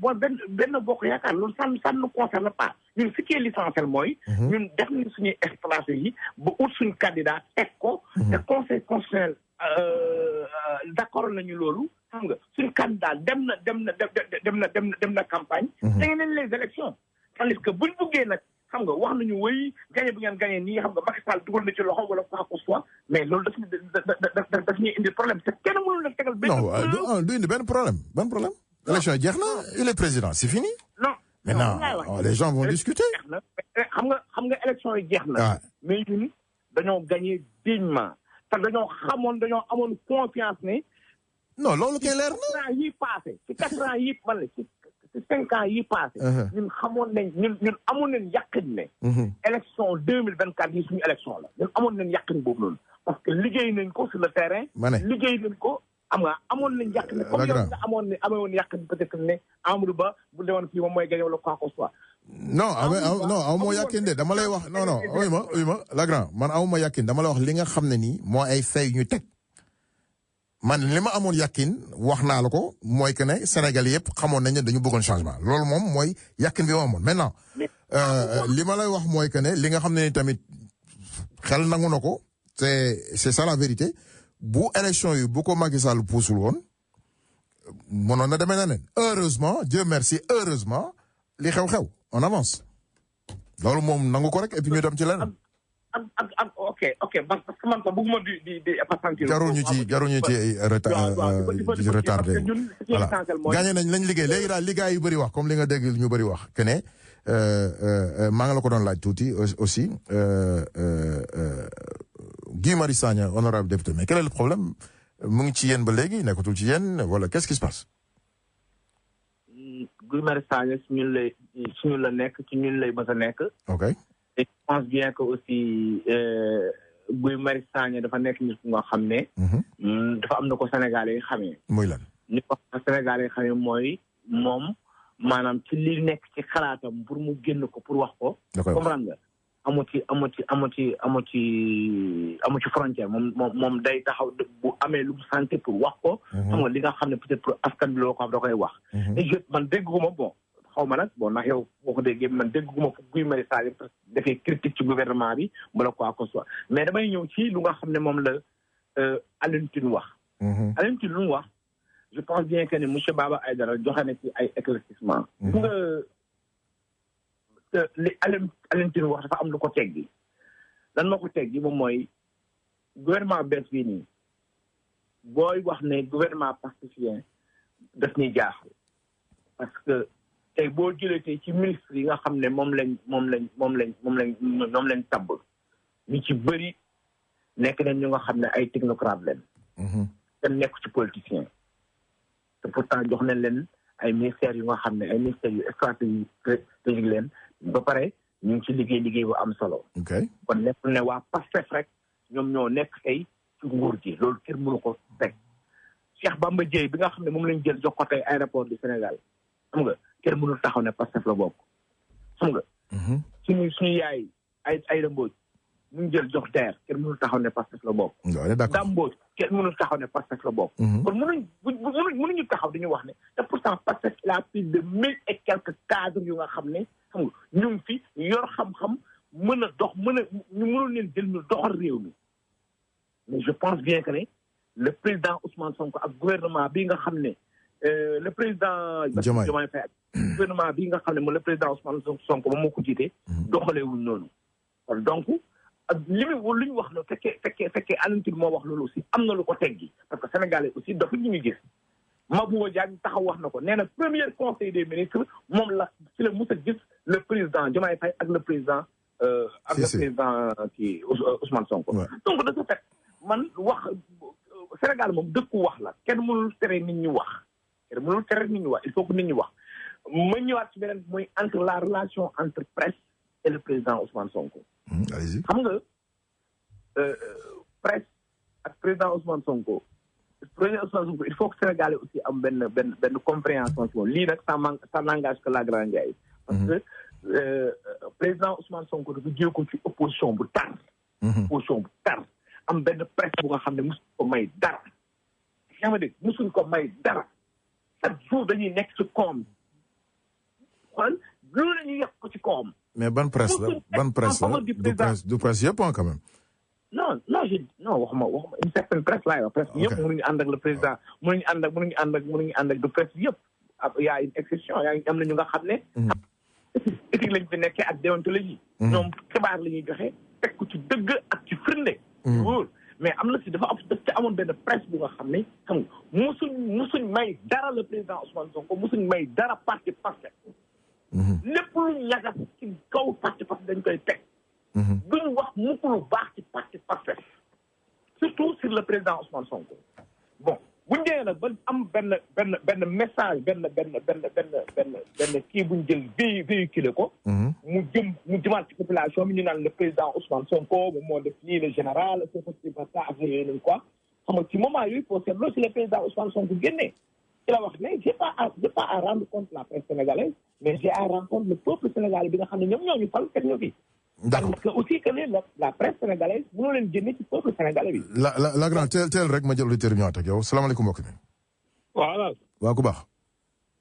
bon benn bokk yaakaar loolu ça ne concerne pas ñun ce qui est l'essentiel mooy. ñun def nañu suñuy stratégie ba ut suñu candidat teg ko. te conseil constitutionnel d'accord nañu loolu xam nga suñu candidat dem na campagne. da ngeen les élections tandis que buñ buggee nag xam nga wax nañu wéy gagné bi ngeen gagné nii xam nga Macky Sall dugal na ci loxo wala quoi que ce soit mais loolu daf ñuy indi problème te kenn mënul la tegal. non du indi benn problème. élection yi jeex na il est président c'est fini. non maintenant les gens vont discuter. xam nga élection yi jeex na. mais ñun dañoo gagné dignement te dañoo amoon confiance ne. non loolu kay leer na. 4 ans yi passé ci 4 ans yi man ci 5 ans yi passé. ñun xamoon nañ ñun amoon nañ yàqin ne. élection 2024 yi suñu élection la ñun amoon nañ yàqin boobu noonu parce que liggéey nañ ko sur le terrain. liggéey nañ ko. amoon nañ yàq ne comme yow nga amoon yàq peut-être ne Amadou Ba bu demoon fii moom mooy gagné wala quoi que ce soit. non amoo yàqin de dama lay wax non uy ma la grand man amuma yàqin dama lay wax li nga xam ne nii moo ay fay ñu teg man li ma amoon yàqin wax naa la ko mooy que ne Sénégal yëpp xamoon nañ ne dañu bëggoon changement loolu moom mooy yàqin bi ma amoon maintenant li ma lay wax mooy que ne li nga xam ne ni tamit xel nangu na ko c'est ça la vérité. bu élection yi bu ko Macky Sall puusul woon mënoon na demee na nen heureusement Dieu merci heureusement li xew on avance loolu moom nangu ko rek et puis ñu dem ci leneen. ok parce que man sax bëgguma di appesantir. jaruñu ci retardé voilà gagné nañ lañ liggéey léegi daal li gars yu bëri wax comme li nga dégg ñu bëri wax que ne maa ngi la ko doon laaj tuuti aussi. Guy Marius Sagna honorable député mais quel est le problème mu ngi ci yéen ba léegi nekkatul ci yéen wala qu'est-ce qui se passe. Guy Marius Sagna suñu la nekk ci ñun lay mës a nekk. ok et je pense bien que aussi Guy Marius Sagna dafa nekk nit nga xam ne. dafa am na ko Sénégalais yi xamee. muy lan. ni ko Sénégalais yi xamee mooy moom maanaam ci li nekk ci xalaatam pour mu génn ko pour wax ko. comprendre nga. amu ci frontière moom day taxaw bu amee lu mu santé pour wax ko. xam nga li nga xam ne peut-être pour askan bi loo ko xam da koy wax. et man dégguma bon xaw ma nag bon ndax yow boo ko déggee man dégguma fu Guy Marius Sagna dafay critique ci gouvernement bi wala quoi que ce soit mais damay ñëw ci lu nga xam ne moom la Alioune Tine wax. Alioune Tine lu mu wax je pense bien que ne monsieur Baba Aïdara joxe na ci ay éclaircissement li Alioune Tine wax dafa am lu ko teggi lan moo ko teggi moom mooy gouvernement bees bii nii booy wax ne gouvernement pastifien daf ñuy jaaxal parce que tey boo jëlee tey ci ministre yi nga xam ne moom lañ tabb ñu ci bëri nekk nañ ñu nga xam ne ay technocrate leen kenn nekk ci politicien te pourtant jox nañ leen ay ministères yu nga xam ne ay ministères yu stratégique leen ba pare ñu ngi ci liggéey bu am solo. kon nekkul ne waa Pastef rek ñoom ñoo nekk tey ci nguur gi loolu kenn mënu ko teg Cheikh Bamba Dièye bi nga xam ne moom lañ jël jox ko tey aéroport du Sénégal xam nga kenn mënul taxaw ne Pastef la bokk xam nga. suñu yaay ay Mbodj mu ngi jël jox terre kenn mënul taxaw ne Pastef la bokk. Dame Mbodj kenn mënul taxaw ne Pastef la bokk. kon mënuñu taxaw dañu wax ne te pourtant Pastef il a plus de 1000 et quelques cadres yu nga xam ne xam nga ñu ngi fi yor xam-xam mën a dox ñu mënul leen jël ñu doxal réew mi mais je pense bien que ne le président Ousmane Sonko ak gouvernement bi nga xam ne le président Diomaye Faye gouvernement bi nga xam ne moom le président Ousmane Sonko moom moo ko jiite doxalee wuñ noonu kon donc ak li ñu wax la fekkee Alioune Tine moo wax loolu aussi am na lu ko teggi parce que Sénégalais aussi dafa ñu ngi gis Mabouba Diagne taxaw wax na ko nee na premier conseil des ministres moom la ci la mos a gis le président Diomaye Faye ak le président kii Ousmane Sonko. donc de ce fait man wax Sénégal moom dëkku wax la kenn mënul tere nit ñi wax il faut que nit ñi wax ma ñëwaat ci beneen mooy entre la relation entre presse et le président Ousmane Sonko. allez-y xam nga presse ak président Ousmane Sonko. il faut que Sénégalais aussi am benn compréhension ci moom lii nag ça n'engage que la grande Ndiaye parce que président Ousmane Sonko dafa jël ko ci opposition bu tar am benn presse bu nga xam ne musuñ ko may dara yaa ma dégg musuñ ko may dara chaque jour dañuy nekk ci koom xool loolu la ñuy yàq ko ci kawam. mais ban presse la du presse yëpp quand même. non waxuma une certaine presse laay wax. presse yëpp mënuñu ànd ak le président mënuñu ànd ak du presse yëpp. y a une exception am na ñu nga xam ne. éthique lañ fi nekkee ak déontologie. ñoom xibaar la ñuy joxe teg ko ci dëgg ak ci firnde. wóor mais am na si daf ci amoon benn presse bu nga xam ne xam nga musuñ may dara le président Ousmane Sonko musuñ may dara parti Pastef. lépp lu ñagas ci kaw parti Pastef dañ koy teg. duñ wax mukk lu baax ci parti Pastef surtout sur le président Ousmane Sonko. bon bu ñu jëlee nag ba am benn message benn kii bu ñu jël véhiculé ko. mu jëmaat ci population bi ñu naan le président Ousmane Sonko moom moo def lii le général c'est possible ça affaire yooyu nañu quoi xam nga ci moment yooyu pour seetloo si le président Ousmane Sonko génnee ci la wax ne j'ai pas à rendre compte la presse sénégalaise mais j'ai à rendre compte le peuple sénégalais bi nga xam ne ñoom ñoo ñu fal teg ñu fi. d'accord parce que aussi que la presse sénégalaise mënoo leen génne ci peuple sénégalais bi. la grand teel rek ma jël auditeur ñëwaat ak yow salaamaaleykum mbokk mi. waaw ku baax.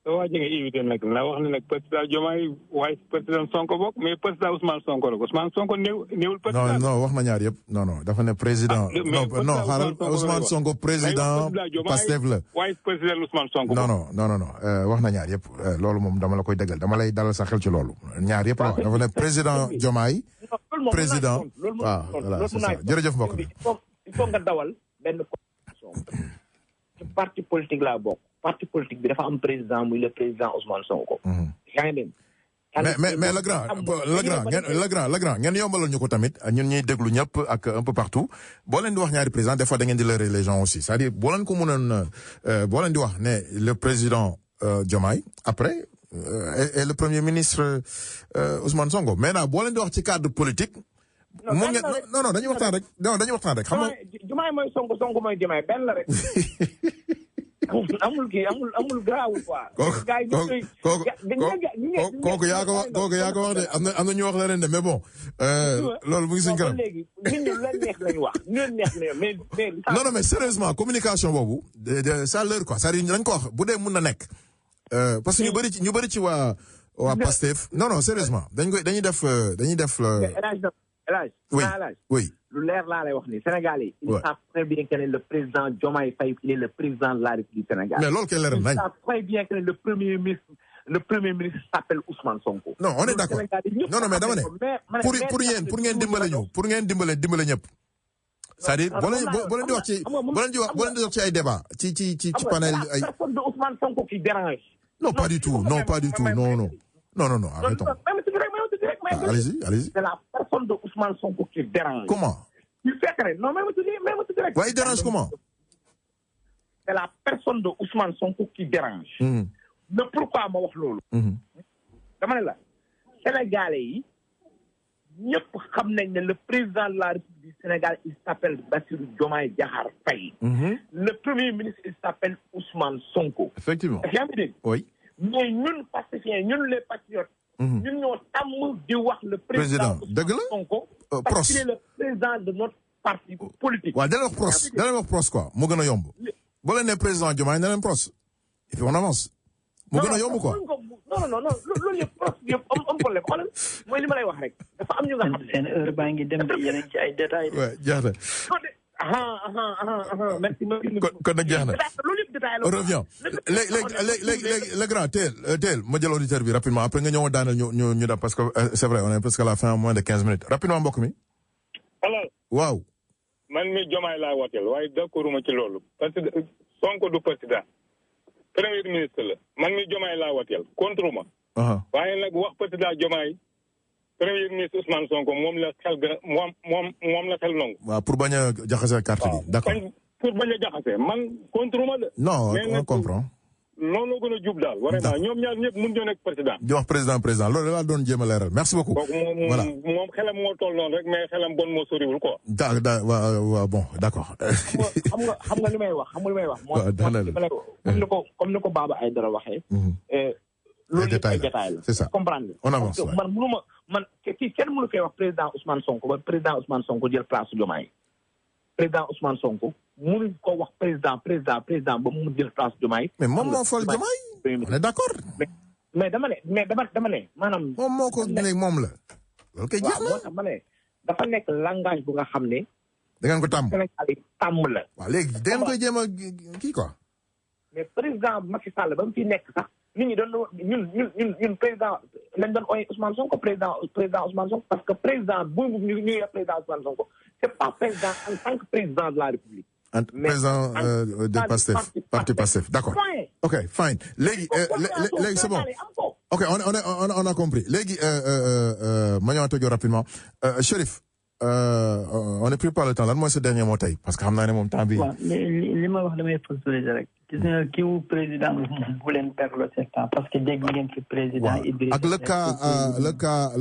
waa ji nga invité nag la wax ne nag président Diomaye waaye président Sonko bokk mais président Ousmane Sonko la Ousmane Sonko néewul président. non wax na ñaar yëpp non dafa ne président. non xaaral Ousmane Sonko président Pastef la. waaye président Ousmane Sonko. non wax na ñaar yëpp loolu moom dama la koy dëggal dama lay dalal sa xel ci loolu. ñaar yëpp la wax dafa ne président Diomaye. président waaw voilà c'est ça jërëjëf mbokk mi. il faut nga dawal benn parti politique laa bokk. parti politique bi dafa am président muy le président Ousmane Sonko. yaa ngi dégg. mais le grand ngeen yombalal ñu ko tamit ñun ñuy déglu ñëpp ak un peu partout boo leen di wax ñaari président des fois da ngeen di leurrer les gens aussi c'est-à-dire boo leen ko mënoon boo leen di wax ne le président Diomaye après et le premier ministre Ousmane Sonko maintenant boo leen di wax ci cadre politique. non dañuy waxtaan rek xam nga. Diomaye mooy Sonko mooy Diomaye benn la rek. amul garaawul quoi. kooku yaa ko wax de am na ñu wax leneen de mais bon. loolu mu ngi suñ kanam. léegi ñun ñu leen neex lañu wax ñu leen neex mais. non mais sérieusement communication boobu ça leur quoi c'est-à-dire dañ ko wax bu dee mun na nekk. parce que ñu bëri ci waa Pastef non sérieusement dañuy def. oui. lu leer laa lay wax ni Sénégal yi. ils savent très bien que le président Diomaye Faye il est le président de la République du Sénégal. mais loolu kay leer nañ. ils savent très bien que le premier ministre s'appelle Ousmane Sonko. non on est d'accord non mais dama ne pour ngeen dimbale ñëpp. c'est-à-dire boo leen di wax ci ay débat ci panel ay. personne de Ousmane Sonko qui dérange. non pas du tout non arrêtons. allez-y. C'est la personne de Ousmane Sonko qui dérange. Comment? Il fait que non, même tu dis. Ouais, il dérange comment? C'est la personne de Ousmane Sonko qui dérange. Mais pourquoi ma wax lolu? Dama ne la Sénégalais yi ñëpp xam nañ ne le président de la République du Sénégal il s'appelle Bassirou Diomaye Diakhar Faye. Le premier ministre il s'appelle Ousmane Sonko. Effectivement. Oui. Mais ñun pacifiens, ñun les patriotes. ñun ñoo tàmm di wax le président Sonko parce qu'il est le président de notre parti politique. waaw da leen wax pros quoi moo gën a yomb boo leen ne président Diomaye na leen pros et puis on avance moo gën a yomb quoi. non loolu yëpp pros yëpp am problème xoolal mooy li ma lay wax rek dafa am ñu nga xam ne seen heure baa ngi dem yeneen ci ay détails. waaw jeex na. merci. kon nag jeex na. loolu yëpp détail la. on revient léegi le grand teel ma jël auditeur bi rapidement après nga ñëw daaneel ñu def parce que c'est vrai on est presque à la fin moins de 15 minutes rapidement mbokk mi. alors. waaw. man mi Diomaye laa wooteel waaye d'accorduma ci loolu parce que Sonko du président premier ministre la man mi Diomaye laa wooteel contre ma. waaye nag wax président Diomaye premier ministre Ousmane Sonko moom la xel gën a moom la xel nangu. waaw pour bañ a jaxase carte gi d'accord. pour bañ a jaxase man contre ma de. non on comprend. loolu gën a jub daal. vraiment ñoom ñaar ñëpp mun ñoo nekk président. di wax président loolu laa doon jéem a leeral merci beaucoup. voilà moom xelam moo toll noonu rek mais xelam bon moo soriwul quoi. waaw bon d'accord. xam nga li may wax waaw daanaka comme ni ko Baba Aïdara waxee. loolu yëpp ay détails la c'est ça comprendre on avance man mënuma kii kenn mënu koy wax président Ousmane Sonko ba président Ousmane Sonko jël place Diomaye président Ousmane Sonko mënuñ ko wax président ba mu jël place Diomaye. mais moom moo fal Diomaye on est d'accord. mais dama ne maanaam. moom moo ko ne moom la. loolu kay jeex na moo tax ma ne dafa nekk langage bu nga xam ne. da ngeen ko tàmm. Sénégal yi tàmm la. waaw léegi da ngeen koy jéem a kii quoi. mais président Macky Sall ba mu fi nekk sax nit ñi doon ñun président lañ doon ooy Ousmane Sonko président Ousmane Sonko parce que président bu ñu yor président Ousmane Sonko c'est pas président en tant que président de la République. président de Pastef parti Pastef d'accord. ok fine léegi c'est bon. ok on a compris léegi ma ñëwaat ak yow rapidement Chérif on est pris par le temps lan mooy sa dernier mot tey parce que xam naa ne moom temps bi. waaw li ma wax damay factoriser rek. gis nga kii wu président bu leen perdre ce temps parce que dégg ngeen fi président Idrissa ak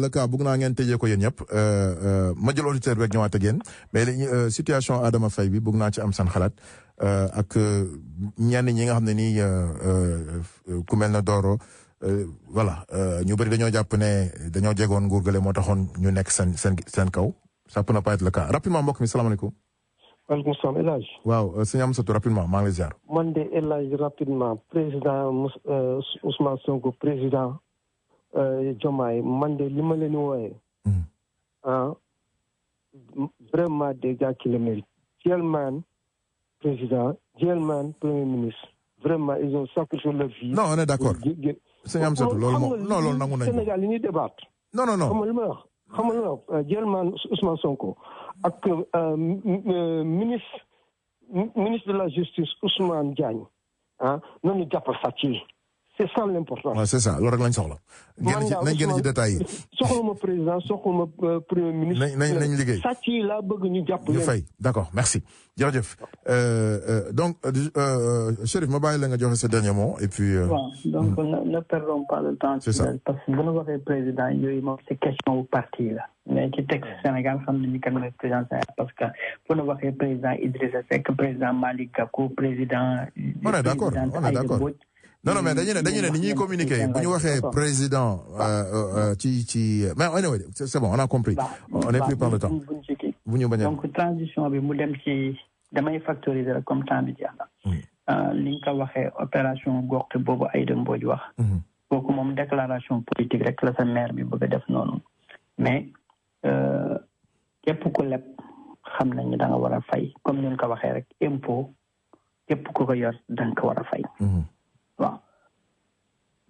le cas bëgg naa ngeen tëjee ko yéen ñëpp ma jël auditeur bi rek ñëwaat ak yéen mais situation Adama Faye bi bëgg naa ci am seen xalaat ak ñenn ñi nga xam ne nii ku mel na Doro voilà ñu bëri dañoo jàpp ne dañoo jegoon nguur gale moo taxoon ñu nekk seen kaw ça peut ne pas être le cas rapidement mbokk mi salaamaaleykum. waaleykum salaam El Hadj. waaw sëñ Amsatou rapidement maa ngi lay ziar. man de El Hadj rapidement président Ousmane Sonko président Diomaye man de li ma leen wooyee. vraiment des gars qui le méritent. Dielmane président Dielmane premier ministre vraiment ils ont sacrifié leur vie. non on est d'accord sëñ Amsatou loolu moom non loolu nangu nañu ko. Sénégal li ñuy débattre. non. xam nga li ma wax. xam nga Dielmane Ousmane Sonko ak ministre de la justice Ousmane Diagne noonu jàppal sàcc yi c'est ça l'important. waaw c'est ça loolu rek lañ soxla. nañ génn ci détails yi. soxla ma président soxla ma premier ministre. nañ liggéey sàcc yi laa bëgg ñu jàpp leen. ñu fay d'accord merci jërëjëf donc Chérif ma bàyyi la nga joxe sa dernier mot et puis. waaw donc ne perdons pas le temps. c'est ça parce que bu ñu waxee président yooyu moom c'est question bu parti la. mais ci texte Sénégal xam nañu kan mooy président Sénégal parce que bu ñu waxee président Idrissa Seck président Malick Gakou président. on est d'accord non mais dañu ne ni ñuy communiquer bu ñu waxee président ci mais anyway c'est bon on a compris. on est pris par le temps bu ñu bañ a. donc transition bi mu dem ci damay factoriser rek comme temps bi jeex na. li nga ko waxee opération gox boobu Aïda Mbodj wax. kooku moom déclaration politique rek la sa maire bi bëgg a def noonu mais képp ku leb xam nañ ne da nga war a fay comme ni nga ko waxee rek impôt képp ku ko yor da nga ko war a fay. waaw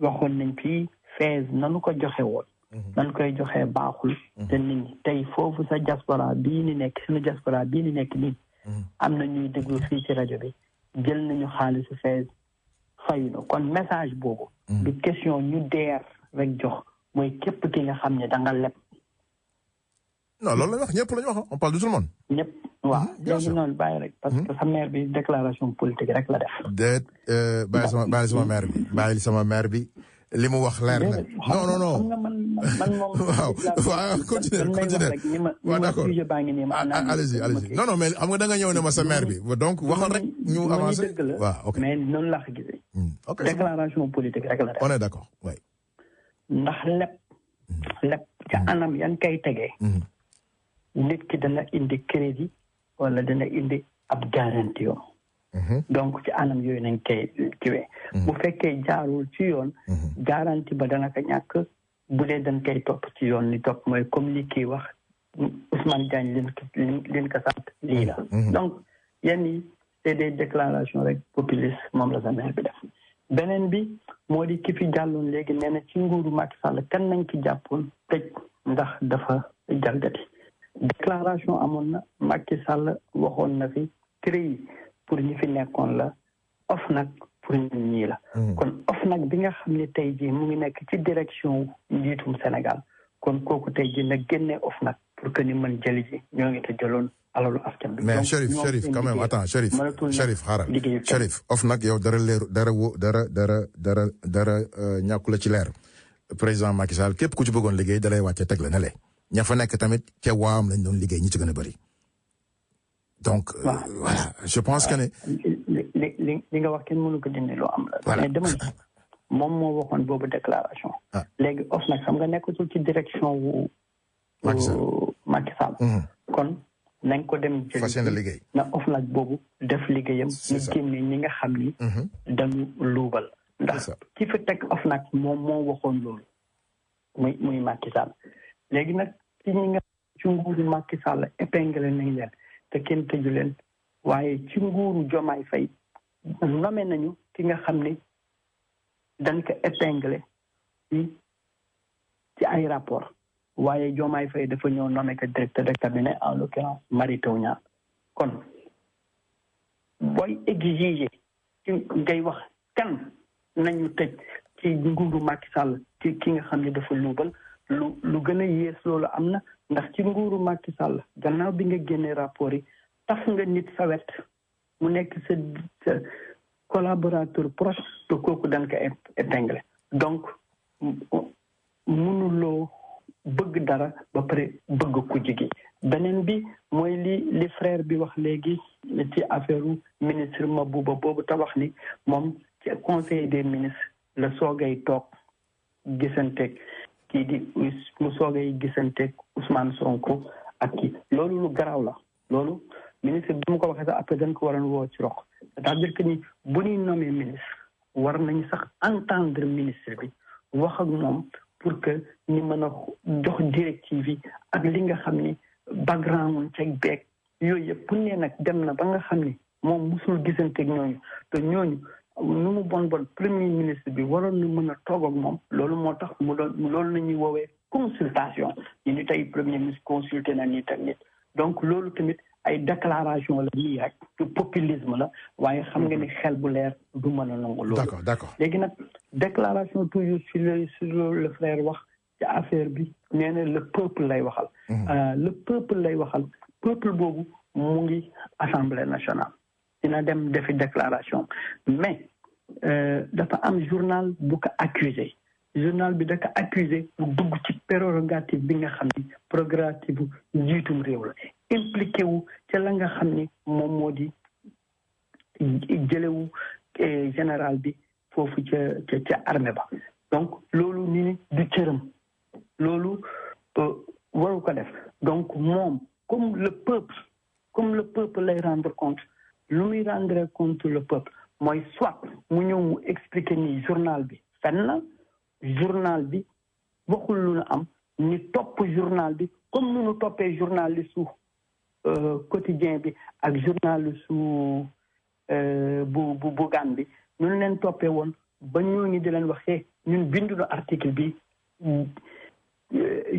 waxoon nañ fii fees nanu ko joxe woon. nan koy joxe baaxul. te nit ñi tey foofu sa diaspora bii ni nekk suñu diaspora bii ni nekk nii. am na ñuy déglu fii ci rajo bi jël nañu xaalisu fees fayu na kon message boobu. du question ñu deer rek jox mooy képp ki nga xam ne da nga leb. non loolu la wax ñëpp la ñu wax on parle de tout le monde. ñëpp waaw léegi noonu bàyyi rek parce que sa maire bi déclaration politique rek la def. déet bàyyi sama maire bi li mu wax leer na. non. xam nga man moom. waaw continuer waaw d'accord allez-y non mais xam nga da nga ñëw ne ma sa maire bi donc waxal rek ñu avancer waaw ok mais noonu laa ko gisee. ok déclaration politique rek la def. on est d'accord oui. ndax lépp ca anam yan kay tegee. nit ki dana indi crédit wala dana indi ab garantie yoon. donc ci anam yooyu nañ koy kiwee. bu fekkee jaarul ci yoon. garantie ba dana ko ñàkk bu dee dañ koy topp ci yoon li topp mooy comme li kii wax Ousmane Diagne lin ko sant lii la. donc yenn yi c'est des déclarations rek populistes moom la sa maire bi def. beneen bi moo di ki fi jàlloon léegi nee na ci nguuru Macky Sall kan nañ ki jàppoon tëj ndax dafa jalgati. déclaration amoon na Macky Sall waxoon na fi CREI pour ñi fi nekkoon la OFNAC pour ñun ñii la. kon OFNAC bi nga xam ne tey jii mu ngi nekk ci direction njiitum Sénégal kon kooku tey jii nag génnee OFNAC pour que ni mën jëli ji ñoo ngi te jëloon alalu askan bi. mais Chérif quand même attends Chérif xaaral Chérif OFNAC yow dara leer dara ñàkku la ci leer président Macky Sall képp ku ci bëggoon liggéey dalay wàcce teg la ne le ña fa nekk tamit ca waam lañ doon liggéey ñi ci gën a bëri donc voilà je pense que ne li nga wax kenn mënu ko dindi loo am la mais dama moom moo waxoon boobu déclaration léegi OFNAC xam nga nekkatul ci direction wu Macky Sall kon nañ ko dem jël na OFNAC boobu def liggéeyam ñu génne ñi nga xam ni dañu luubal ndax ki fi teg OFNAC moom moo waxoon loolu muy Macky Sall léegi nag ci ñi nga ci nguuru Macky Sall épinglé nañ leen te kenn tëju leen waaye ci nguuru Diomaye Faye nommé nañu ki nga xam ni dañ ko épinglé ci ay rapport waaye Diomaye Faye dafa ñëw nommé ko directeur de cabinet en l'occurrence Mary Teuw Niane kon booy exiger ci ngay wax kan nañu tëj ci nguuru Macky Sall ci ki nga xam ne dafa luubal lu gën a yées loolu am na ndax ci nguuru Macky Sall gannaaw bi nga génnee rapport yi taf nga nit sa wet mu nekk sa collaborateur proche te kooku dañ ko épinglé donc mënuloo bëgg dara ba pare bëgg ku jigi beneen bi mooy li frère bi wax léegi ci affaire ministre Mabouba boobu te wax ni moom ci conseil des ministres la soogay toog gisanteeg kii di mu soogay gisanteeg Ousmane Sonko ak kii loolu lu garaaw la loolu ministre bi mu ko waxee sax après dañ ko waroon woo ci rox c'est-à-dire que ni bu ñuy nommé ministre war nañu sax entendre ministre bi wax ak moom pour que ñu mën a jox directive yi ak li nga xam ni background ceeg beeg yooyu yëpp bu ne nag dem na ba nga xam ni moom musul gisanteeg ñooñu te ñooñu nu mu bon premier ministre bi waroon na mën a toog ak moom loolu moo tax mu doon loolu la ñuy woowee consultation ñu ni tey premier ministre consulté na nit ak nit donc loolu tamit ay déclaration la nii rek du populisme la waaye xam nga ni xel bu leer du mën a nangu loolu d'accord léegi nag déclaration toujours sur le frère wax ci affaire bi nee na le peuple lay waxal le peuple lay waxal peuple boobu mu ngi assemblée nationale dina dem defi déclaration mais dafa am journal bu ko accusé journal bi da ko accusé mu dugg ci prérogative bi nga xam ni prérogative bu njiitum réew la impliqué wu ca la nga xam ni moom moo di jëlewu général bi foofu ca armée ba donc loolu ni du cëram loolu waru ko def donc moom comme le peuple lay rendre compte lu muy rendre compte le peuple mooy soit mu ñëw mu expliquer ni journal bi fen na journal bi waxul lu nu am ni topp journal bi comme nu nu toppee journaliste su quotidien bi ak journaliste su bu Bougane bi ñu leen toppee woon ba ñooñu di leen waxee ñun bindu na article bi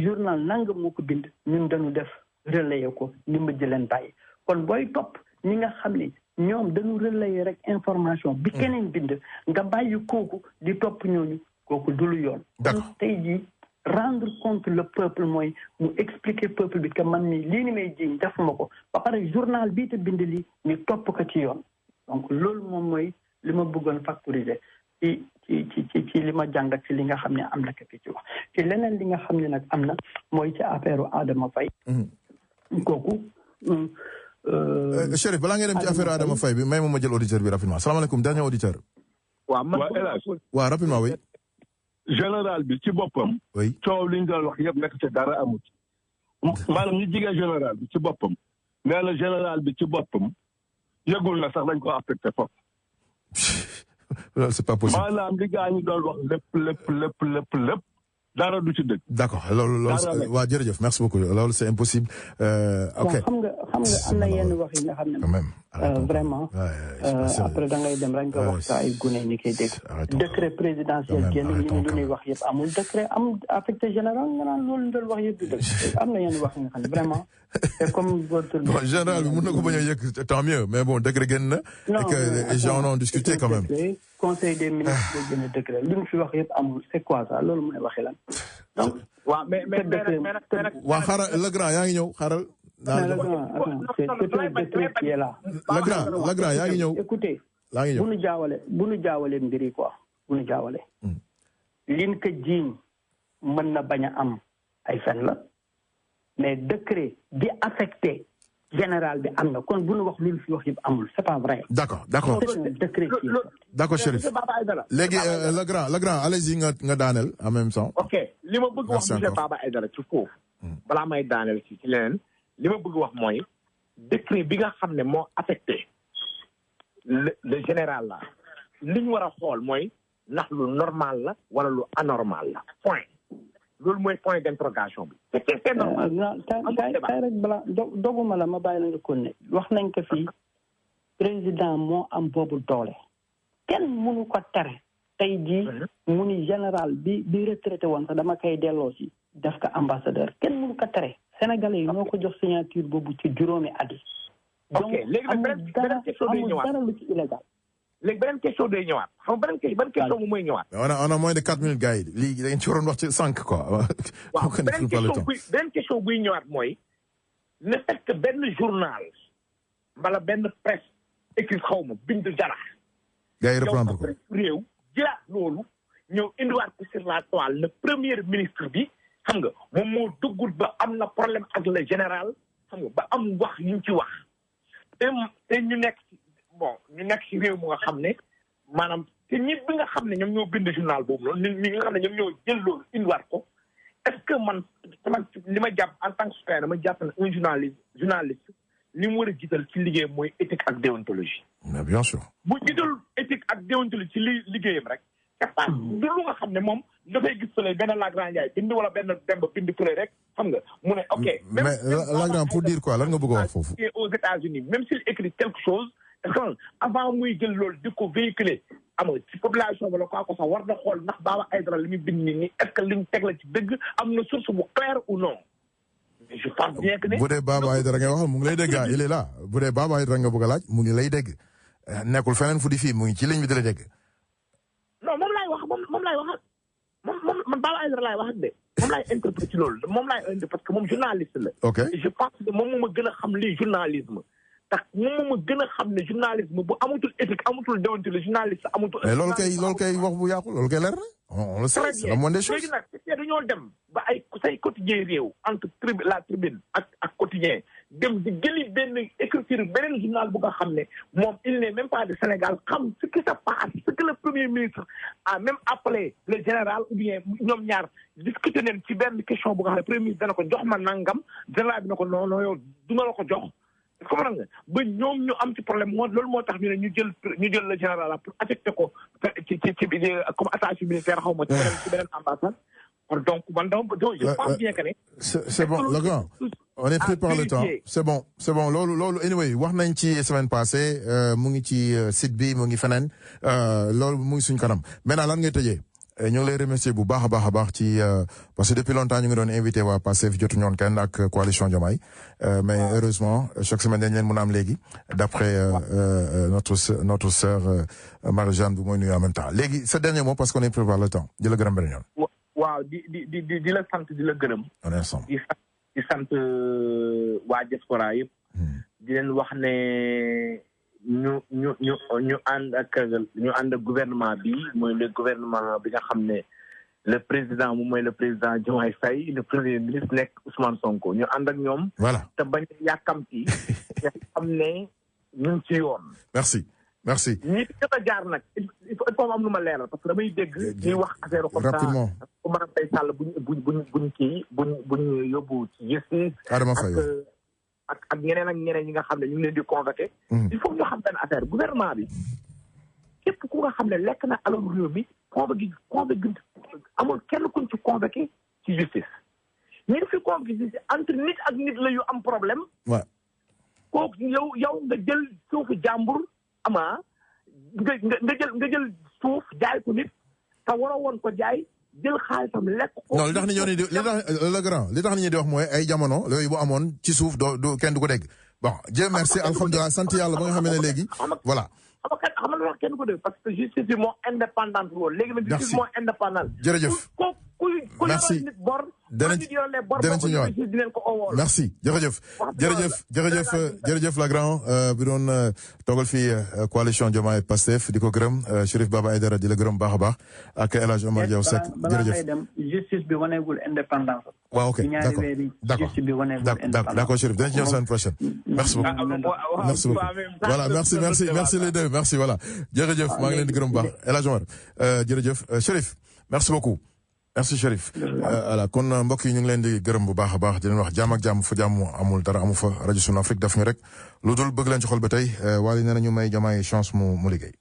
journal nanga moo ko bind ñun dañu def relayer ko ni ma di leen bàyyi kon booy topp ñi nga xam ni ñoom dañu relayer rek information bi keneen bind nga bàyyi kooku di topp ñooñu kooku du lu yoon kon tey jii rendre compte le peuple mooy mu expliquer peuple bi que man ni lii ni may jiiñ defuma ko ba pare journal bii te bind lii ñu topp ko ci yoon donc loolu moom mooy li ma bëggoon factoriser ci li ma jàngat ci li nga xam ne am na képp ci wax ci leneen li nga xam ne nag am na mooy ci affaire Adama Faye kooku Chérif balaa ngay dem ci affaire Adama Faye bi may ma jël auditeur bi rapidement salaamaaleykum dernier auditeur waaw rapidement oui général bi ci boppam coow li ñu doon wax yëpp nekk ci dara amut maanaam ñu jigee général bi ci boppam nee na général bi ci boppam yëgul na sax dañ ko affecté foofu c'est pas possible maanaam li gaa ñu doon wax lépp dara du ci dëgg. d'accord loolu waa jërëjëf merci beaucoup loolu c'est impossible. ok xam nga am na yenn wax yi nga xam ne vraiment après da ngay dem rek nga wax sa ay gune ñi koy dégg. décret présidentiel génn ñi lu ñuy wax yëpp amul décret am affecté général nga naan loolu ñu doon wax yëpp du dëgg am na yenn wax yi nga xam ne vraiment c'est comme votre. bon général bi mën na ko bañ a yëg tant mieux mais bon décret génn na. et que les gens ont discuté quand même. conseil des ministres boo gën a décret lu ñu fi wax yëpp amul c'est quoi ça loolu mooy waxi lan donc. waaw mais waa xaaral le grand yaa ngi ñëw xaaral. c'est un décret qui est là. le grand yaa ngi ñëw. écoutez bu nu jaawale mbir yi quoi bu nu jaawale. liñ ko jiiñ mën na bañ a am ay fen la mais décret bi affecté général bi am na kon bu nu wax lu fi wax yëpp amul c'est pas vrai. d'accord c'est un décret qui est d'accord Chérif léegi le grand allez-y nga daaneel en même temps. ok li ma bëgg wax monsieur Baba Aïdara ci foofu. balaa may daaneel ci leneen li ma bëgg wax mooy décret bi nga xam ne moo affecté le général la li ñu war a xool mooy ndax lu normal la wala lu anormal la point loolu mooy point d'interrogation bi. c'est normal. kay rek bala doguma la ma bàyyi la nga ko ne wax nañ ko fii président moo am boobu doole kenn mënu ko tere tey jii mu ni général bi retraité woon sax dama koy delloo si def ko ambassadeur kenn mënu ko tere sénégalais yi ñoo ko jox signature boobu ci juróomi at yi. donc beneen question day ñëwaat dara lu ci illégal. léegi beneen question day ñëwaat xam nga beneen question moom mooy ñëwaat. on a moins de 4 minutes gars yi lii da ngeen ci waroon wax ci 5 quoi. waaw beneen question buy ñëwaat mooy ne fait que benn journal mbala benn presse écrit xaw ma bind dara. gars yi reprendre ko réew jëlaat loolu ñëw indiwaat ko sur la toile le premier ministre bi xam nga moom moo duggul ba am na problème ak le général xam nga ba am wax yu ñu ci wax te ñu nekk ñu nekk ci réew mu nga xam ne maanaam te ñi bi nga xam ne ñoom ñoo bind journal boobu noonu ñi nga xam ne ñoom ñoo jël loolu indiwaat ko est-ce que man li ma jàpp en tant que citoyen dama jàpp ne un journaliste li mu war a jiital ci liggéeyam mooy éthique ak déontologie. mais bien sûr. bu jiital éthique ak déontologie ci liggéeyam rek c'est pas du lu nga xam ne moom dafay gis fële benn Lagrand Ndiaye bind wala benn Demba bind fële rek xam nga mu ne ok. mais Lagrand pour dire quoi lan nga bëgg a wax foofu. aux États-Unis même s'il écrit quelque chose est-ce que avant muy jël loolu di ko véhiculer am nga ci population wala quoi ko sax war na xool ndax Baba Aïdara li muy bind nii est-ce que liñ teg la ci dëgg am na source bu claire ou non. je pense bien que ne. bu dee Baba Aïdara ngay wax mu ngi lay dégg il est là bu dee Baba Aïdara nga bëgg a laaj mu ngi lay dégg nekkul feneen fu di fii mu ngi ci ligne bi di la dégg. non moom laay wax moom laay wax ak man Baba Aïdara laay wax ak de moom laay interpréter ci loolu moom laay indi parce que moom journaliste la. ok je pense que moom moo ma gën a xam lii journalisme. tax moom ma gën a xam ne journalisme bu amatul éthique amatul déontologie journaliste amatul. mais loolu kay wax bu yàqu loolu kay leer na. on le sait c'est la moindre des choses. léegi nag c'est dañoo dem ba ay say quotidien réew entre la tribune ak quotidien dem di jëli benn écriture beneen journal bu nga xam ne moom il n'est même pas de Sénégal xam ce qui se passe ce que le premier ministre a même appelé le général ou bien ñoom ñaar discuter nañ ci benn question bu nga xam ne premier ministre dana ko jox ma nangam général bi na ko non yow du ma la ko jox. comprendre nga ba ñoom ñu am ci problème loolu moo tax ñu ne ñu jël le général pour affecté ko ci comme attaché militaire xaw ma ci beneen ambassade donc man je pense bien que ne c'est bon le grand on est pris par le temps c'est bon loolu anyway wax nañ ci semaine passée mu ngi ci site bi mu ngi feneen loolu mu ngi suñ kanam maintenant lan ngay tëjee ñu ngi lay remercier bu baax a baax ci parce que depuis longtemps ñu ngi doon invité waa Pastef jotu ñoon kenn ak coalition Diomaye mais heureusement chaque semaine dañ leen mën a am léegi d'après notre sœur Marie-Jeanne bu mooy nuyu en même temps léegi ce dernier mot parce qu'on est pris par le temps di la gërëm beneen yoon. waaw di la sant di la gërëm. on est ensemble. di sant waa diaspora yëpp. di leen wax ne ñu ànd ak gouvernement bi mooy le gouvernement bi nga xam ne le président moom mooy le président Diomaye Faye le premier ministre nekk Ousmane Sonko ñu ànd ak ñoom. voilà te bañ a yàkkamti nga xam ne ñu ngi ci yoon. merci. ñi fi jot a jaar nag il faut am lu ma leeral parce que damay dégg ñuy wax affaire comme ça rapidement ku mën a fay sàll buñ yóbbu ci justice. Adama Faye ak ñeneen ñi nga xam ne ñu ngi leen di convoqué. il faut ñu xam benn affaire gouvernement bi képp ku nga xam ne lekk na alalu réew mi convoqué amul kenn kuñ ci convoqué ci justice. ñu ngi fi convoqué ci entre nit ak nit la yu am problème. waaw kooku yow nga jël suufu jàmbur ama nga jël suuf jaay ko nit te waroo woon ko jaay. jël xaalisam lekk ko. non li tax nit ñi li tax nit ñi di wax mooy ay jamono yooyu bu amoon ci suuf doo kenn du ko dégg bon Dieu merci alhamdulilah sant yàlla ba nga xam ne léegi voilà. xam nga kenn du ko dégg parce que justice bi moo indépendante loolu léegi nag justice moo indépendante. jërëjëf merci danañ ci ñëwaat merci jërëjëf la grand bi doon toogal fii coalition Diomaye Pastef di ko gërëm Chérif Baba Aïdara di la gërëm baax a baax ak El Hadj Omar Diaw Seck jërëjëf. justice bi waneegul indépendance. waaw ok d'accord Chérif danañ ci ñëw semaine prochaine. merci beaucoup voilà merci les deux merci voilà jërëjëf maa ngi leen di gërëm baax El Hadj Omar jërëjëf Chérif merci beaucoup. merci Chérif voilà kon mbokk yi ñu ngi leen di gërëm bu baax a baax di leen wax jàmm ak jàmm fa jàmm amul dara amu fa rajo Sunu Afrique def ñu rek lu dul bëgg leen ci xol ba tey waaye nee na ñu may Diomaye chance mu liggéey